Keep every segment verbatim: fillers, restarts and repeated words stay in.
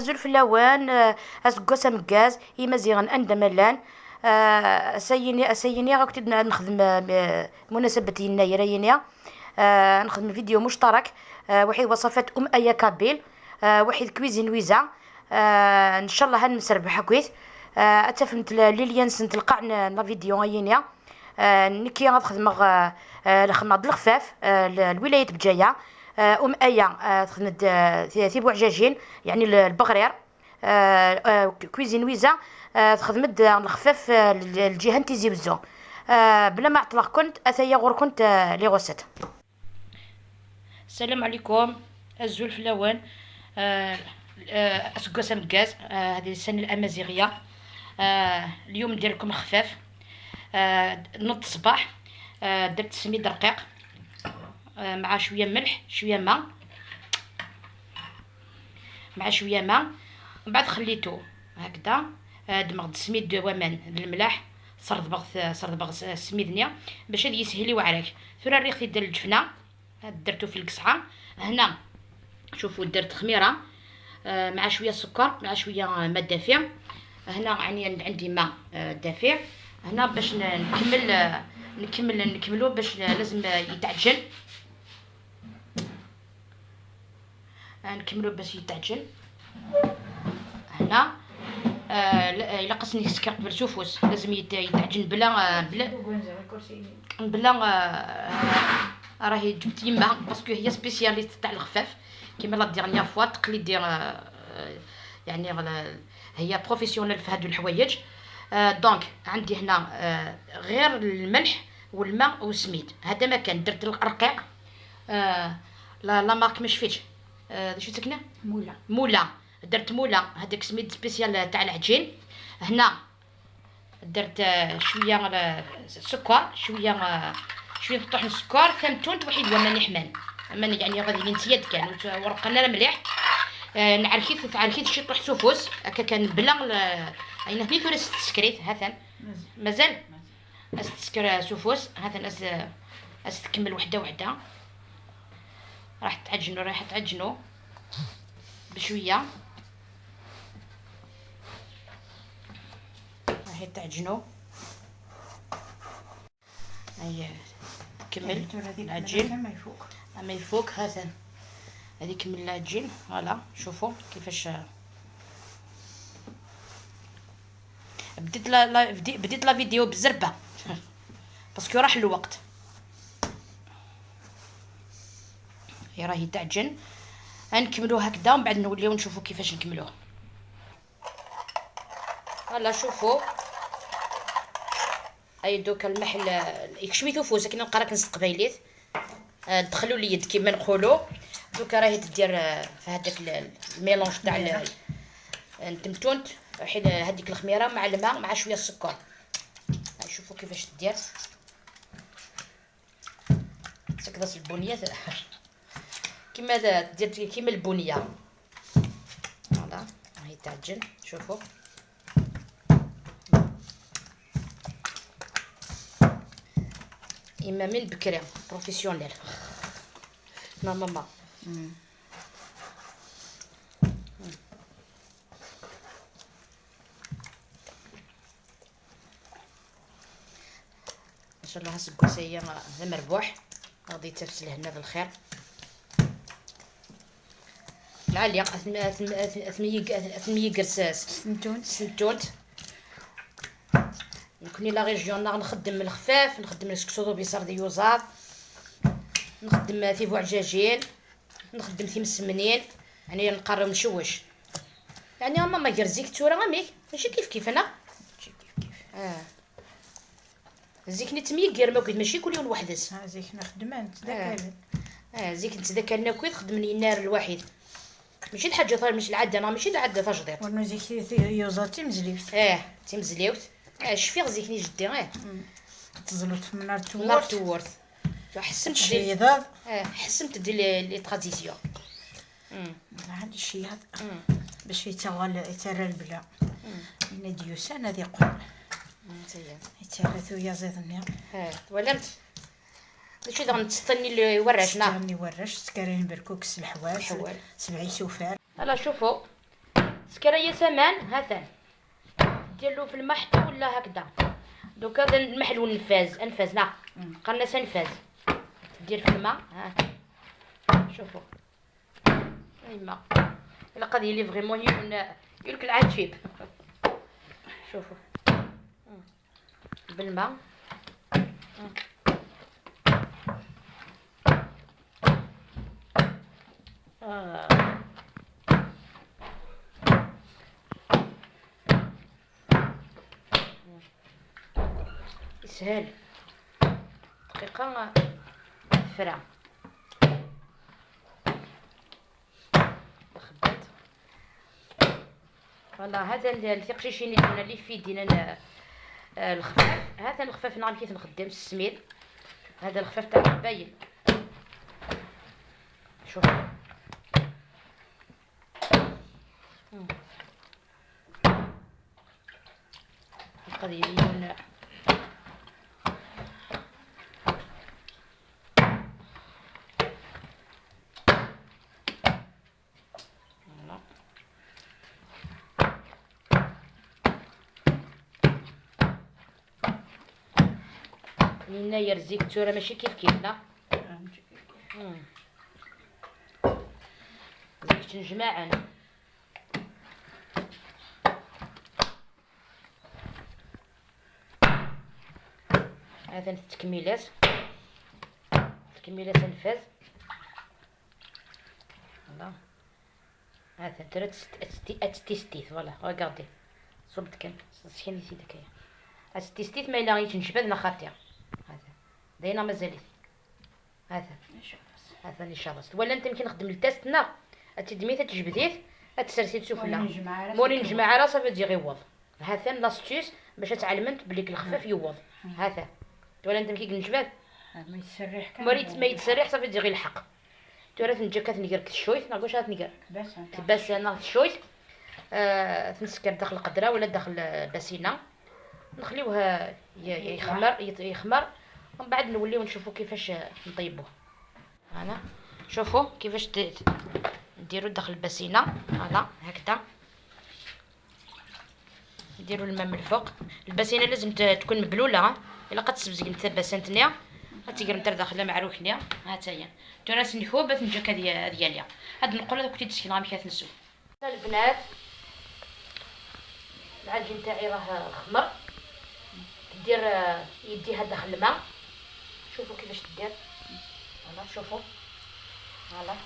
Azul fell-awen, eh, aseggas ameggaz, imaziɣen anda ma llan. Eh, ass-ayini, ass-ayini, akk-id n-, nexdem, eh, munasabat yennayer ayini. Eh, nexdem vidéo muctarak, eh, waḥid وصفات أم آية كابيل, eh, waḥid cuisine ويزا. Eh, ncallah ad nemserbeḥ akkit. Eh, ad tafemt l-, les liens-nsent, lqaɛ n, n la vidéo ayini. Eh, nekki ad xedmeɣ, eh, eh, lexmeɣ d lexfaf, eh, l-, lwilayat Bǧaya. Eh, أم آية, eh, texdem-d, eh, ti-, tibuɛjajin, yeɛni l-, lbeɣrir. Eh, eh, cuisine ويزا, eh, texdem-d, eh, lexfaf, eh, l-, lǧiha n Tizi Wezzu. Eh, bla ma ɛeṭṭleɣ-kent, ataya ɣur-kent, eh, les recettes. السلام عليكم، azul fell-awen. Eh, eh, aseggas ameggaz, eh, هذه السنة الأمازيغية. Eh, اليوم ندير لكم خفاف. Eh, نضت الصباح, eh, درت سميد رقيق, eh, مع شوية ملح، شوية ماء، مع شوية ماء، ومن بعد خليتو هكذا. آه، دمغت السميد وامان الملح، صرضبغت، صرضبغ الس-، السميد-ني باش هذا يسهل يوعرك. ثورا ريغ تيدير الجفنة، هاد درتو في القصعة. هنا شوفوا درت خميرة، آه، مع شوية سكر، مع شوية ماء دافي. هنا يعني عندي ماء، آه، دافي. هنا باش ن-، نكمل، آه، نكمل، نكملو باش ن-، لازم يتعجن. آه، نكملو باش يتعجن. هنا، آه، لا، إلا قصني السكر قبل سوفوس، لازم يت-، يتعجن بلا، آه، بلا، بلا، آه، راهي جبت يما، parce que هي spécialiste تاع الخفاف، كيما la dernière fois تقليدي، آه، يعني، آه، هي professionnelle في هادو الحوايج. آه، donc عندي هنا، آه، غير الملح والماء والسميد، هذا ما كان. درت الرقيق، آه، la، la marque ما شفيتش، آه، شو تسكنه؟ مولا. مولا. درت مولا، هذاك سميد spécial تاع العجين. هنا درت، آه، شوية، آه، سكر، شوية، آه، شوية مطحون السكر، ثمتونت، واحد هو ماني حمان. أما يعني غادي نسيا كان وت-، ورقنا راه مليح. آه، نعركيت، تعركيت شي طوح سوفوس، هكا كان بلا ال-، أين هني ثورة ست سكريت، هاثن. مازال؟ مازال. أستسكر سوفوس، هاثن أس-، أستكمل وحدة وحدة. راح تعجنو، راح تعجنو بشوية. راح تعجنو. هيا، كمل. هذه العجين. كملتها ما يفوق. أما يفوق، هاثن. هذه كمل العجين، voilà، شوفوا كيفاش. بديت لا، لا، بدي-، بديت la vidéo بالزربة. Parce que راح الوقت. هي راهي تعجن. غنكملوه هكذا ومن بعد نوليو نشوفوا كيفاش نكملوه. Voilà، شوفوا. اي دوكا المحل، آه، يكشمي ثوفوس، كنا نقرا كنز تقبايليت. آه، دخلوا اليد كيما نقولوا. دوكا راهي تدير، آه، في هذاك ال-، الميلونج تاع ال-، التمتونت. راحي ل-، هذيك الخميره مع الماء مع شويه السكر. شوفوا كيفاش تدير. تكضس البنيه كيما ذا-، دير كيما البنيه. Voilà، راهي تعجن، شوفوا. إما من بكري professionnelle. لا ماما. إن شاء الله هاسكوسية ذا مربوح، غادي تفس لهنا بالخير. العالية أثم-، أثم-، أثم-، أثميق-، أثميق رساس. سنتون. سنتونت. نكوني la région، نخدم الخفاف، نخدم السكسو بيصار دي يوزار، نخدم ثيفو عجاجين، نخدم ثيمسمنين، يعني نقرب نشوش. يعني ماما غير زيك تورا غاميك، ماشي كيف كيف أنا. ماشي كيف كيف. آه. زيك نتميقير ما كنت ماشي كل يوم وحدس. ها زيك نخدم انت ذاك آه. آه، زيك نت ذاك أنا كنت خدمني النار الواحد. ماشي الحاجة طار، ماشي العادة، أنا ماشي العادة تجديد. ونو زيك تي-، تي-، يوزا تيمزليوت. آه، تيمزليوت. آه، شفيغ زيك ني جدي، آه. مم. تزلط من نار نار تورت. تورت. حسنت دي-، تشيضاض. آه، حسنت دي لي، لي تراديسيون. مم. هاد الشياط مم. باش يتغل-، يترى البلا. مم. إن ديوسان هذه يقول. مم، تيا. يترى ثويا زيد النير. ها، ولمت. شو دغن تستني اللي ورشنا؟ تستني ورش، سكرين بركوكس الحواس، الحوال. سبعي سوفان. هلا شوفوا. Teskara-yas aman, ha-t-an. Ddiru-t fi lma ḥetta wala hakda. Donc هذا المحلو النفاذ، أنفاذ، نعم. Qqaren-as أنفاذ. Ddiru-t fi lma، ها. شوفوا. يما. إلا قد يلي vraiment يون-، يلك العجيب. شوفوا. بالماء. آه. يسهل. دقيقة فرا. خبات. Voilà، هذا ال-، التقشيشين اللي درنا لي في يدينا ال-، آه، الخفاف. هذا الخفاف نعم كيف نخدم السميد. هذا الخفاف تاع القبايل. شوف. مم. القضية اللي هنا. Voilà. Yennayer zik tura mačči kif kif, la? مم. Zik ttnejmaɛen. هذا التكميلات، تكميلات النفاذ. Voilà. هذا درت ست-، ست-، ست-، ستيت، voilà، regardez. صبت كان، سكني سيدك هي. ستيت ما إلا غيتنجبد نخاطيها. هذا. داينا مازالت. هذا. إن شاء الله. هذا إن شاء الله. ولا أنت يمكن نخدم التاست هنا. أتدميت، أتجبديت، أتسرسيت سفلى. موري نجمع راسها. موري نجمع راسها فدي غيوض. هذا لاستيس باش تعلمت بلي الخفاف يوض. هذا. ولا أنت كي نجبد. آه، ما يتسرح كان. موري ما يتسرح صافي دي غير الحق. تورا تنجا كتنقر كشويت، ناقوش هاد نقر. بس أنا. بس أنا شويت. آه، تنسكر داخل القدرة ولا داخل الباسينة. نخليوها ي-، ي-، يخمر، يت-، يخمر. ومن بعد نوليو نشوفو كيفاش نطيبوه. هنا. شوفو كيفاش ت-، ت-، نديرو داخل الباسينة. Voilà، هكذا. نديرو الماء من الفوق. الباسينة لازم ت-، تكون مبلولة، ها. إلا قد تسبزق نتا باسنتني، غتقرا نتا داخل معروكني. ها تا هي. تراس نكوب باش نجاك هذه، هذه ليا. هاد نقول هذا كنت تسكن غا مكات نسو. البنات، العجين تاعي راه خمر. دير، آه، يديها داخل الماء. شوفوا كيفاش تدير. Voilà، شوفوا. Voilà.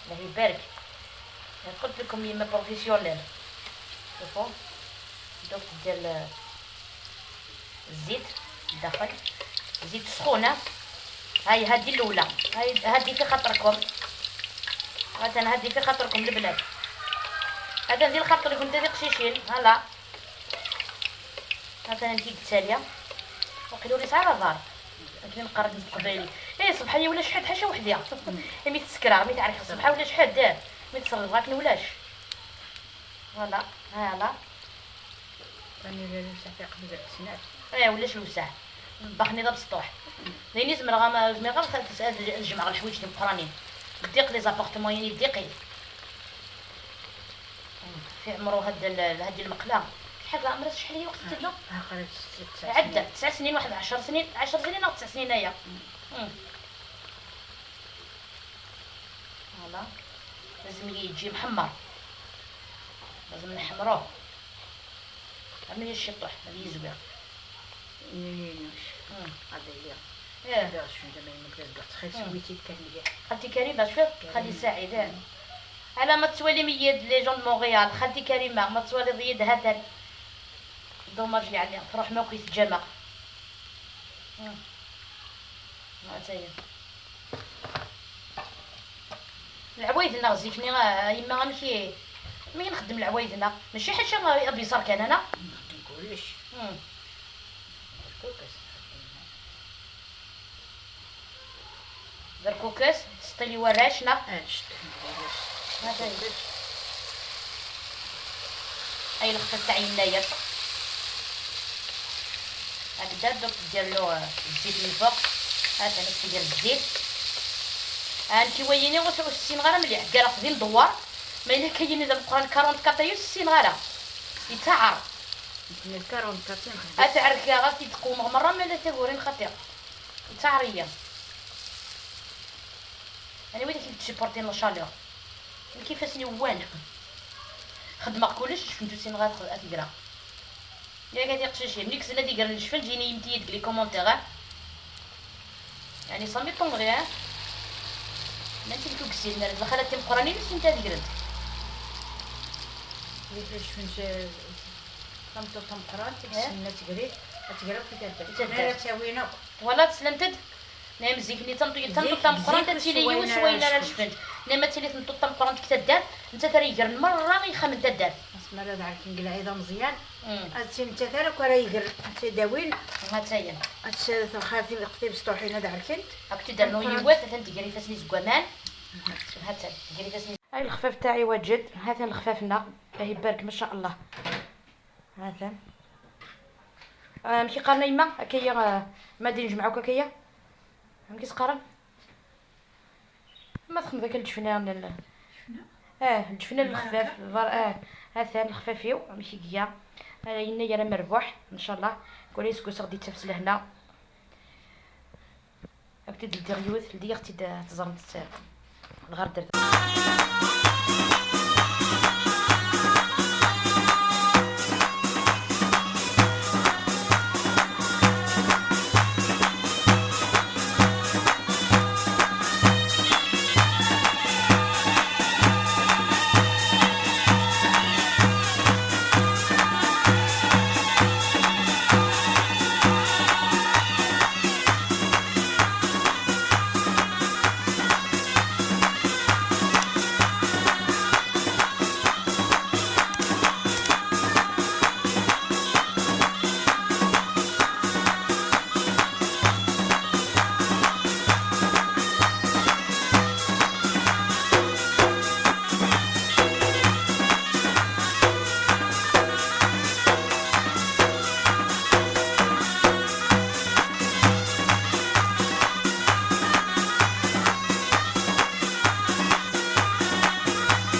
الله يبارك. قلت لكم يما بروفيسيونيل. شوفوا. دوك ديال الزيت الداخل. زيت سخون، ها. هاي هادي الأولى. هاي هادي في خاطركم. مثلا هادي في خاطركم البنات. هذا ندير خاطركم تاع قشيشين. Voilà. مثلا كي التالية. وقيلوا لي صعيبة الضرب. كي نقرب من قبايلي. إيه، صبحا ولا شحال حاجة وحدة. إيه، مي تسكرها، مي تعرف صبحا ولا شحال دار. مي تصرف غاك ولاش. Voilà، voilà. راني لا لوسع في قبيلة السنات. إيه، ولاش لوسع. باخني ذا بسطوح. لاني زمر غا ما، زمر غا خ-، تسأل الجمعة الحوايج تمقرانين. ضيق لي زابارتمون، يعني ضيقي. في عمرو هاد ال-، هاد المقلة. شحال عمرها، شحال هي وقت تدلو؟ ها، قريب ست، تسع سنين. عدة، تسع سنين، واحد عشر سنين، عشر سنين أو تسع سنين هيا. مم. Voilà. لازم يجي محمر. لازم نحمروه. أما هي الشطوح، هذه هي زوينة. إيه، مم. هذا هي. إيه. لا، شنو زعما يمكن تقطع خير، مم. سويتي كان مليح. خالتي كريمة، شوف، كريمة. خالي سعيد، إيه. مم. على ما تسوالي ميد لي جون دو مونريال، خالتي كريمة، ما تسوالي ضيد هاتن. دوماج يعني، تروح ما كيت جمع. مم. ها تا هي. العوايد ناغ زيكني، آه، يما غامكي. مي نخدم العوايد ناغ. ماشي حاجة غا أبيزار كان أنا. نخدم كلش. مم. الكوكس نخدم. دركوكس، تسطيلي وراش ناغ. آه، شت. هذا هي. أي الخفة تاع يناير. هكذا دوك دير له الزيت من الفوق. ها ثاني تدير الزيت. ها انت ويني وس-، وسين غير مليح، دير خدي ندوار. Ma yella akka yini d ameqqran quarante-quatre ur ssineɣ ara. Yettaɛer. Nekni d quarante-quatre i nxeddem. Ad t-ɛerkeɣ, ad t-id-qewmeɣ merra, ma la taguri n xaṭi. Yettaɛer-iyi. Anwa i d ak-id-supportin la chaleur? Nekk ifassen-iw wwan. Xeddmeɣ kullec, cfiɣ ur ssineɣ ad ad t-greɣ. Yak a tiqcicin, mi ksent ad gren lecfenǧ, ini-yi-d deg les commentaires, ah. Yeɛni ça m'étonnerait, ah. Llant amek ur ssinen ara, d lxalat timeqqranin ur ssint ad grent. Di lecfenǧ, tameṭṭut tameqqrant, i yessnen ad tegri, ad tegri akk i taddart. I taddart. Mi ara tt-awin akk. Voilà, teslamt-d? Nɛim zik-nni d tameṭṭut, tameṭṭut tameqqrant ad tili yiwet s wayen ara lecfent. Nɛim ad tili tmeṭṭut tameqqrant deg taddart, nettat ara yegren merra ixxamen n taddart. Asmi ara d-ɛerken deg lɛid ameẓyan, Mm. ad ttili nettat ara akk ara yegren, ad tt-id-awin, Ha-tt-ayen. Ad tt-, xaṭi tibesṭuḥin ad ɛerkent. Ad k-id-rnuɣ yiwet, atan tger ifassen-is deg waman. Ha-tt-an, tger ifassen-is. Ay lexfaf taɛi waǧed, ha-t-an lexfaf-nneɣ. Ahi barek, ma sha Allah. Ha-t-an. Ah, amek i qqaren a yemma? Akka-ya, ah, ma d-nejmeɛ akk akka-ya? Amek i s-qqaren? Ma txedmeḍ akka leǧfna n l-, ah, leǧfna n lexfaf, ber-, ah, ha-t-an lexfaf-iw, amek i iga? Ah, yennayer amerbuḥ, ncallah. Kul aseggas ad ɣ-d-ittaf s lehna. Ad k-id-ldiɣ yiwet, ldiɣ-tt-id, ad teẓremt s-, dɣa ar d-rreɣ.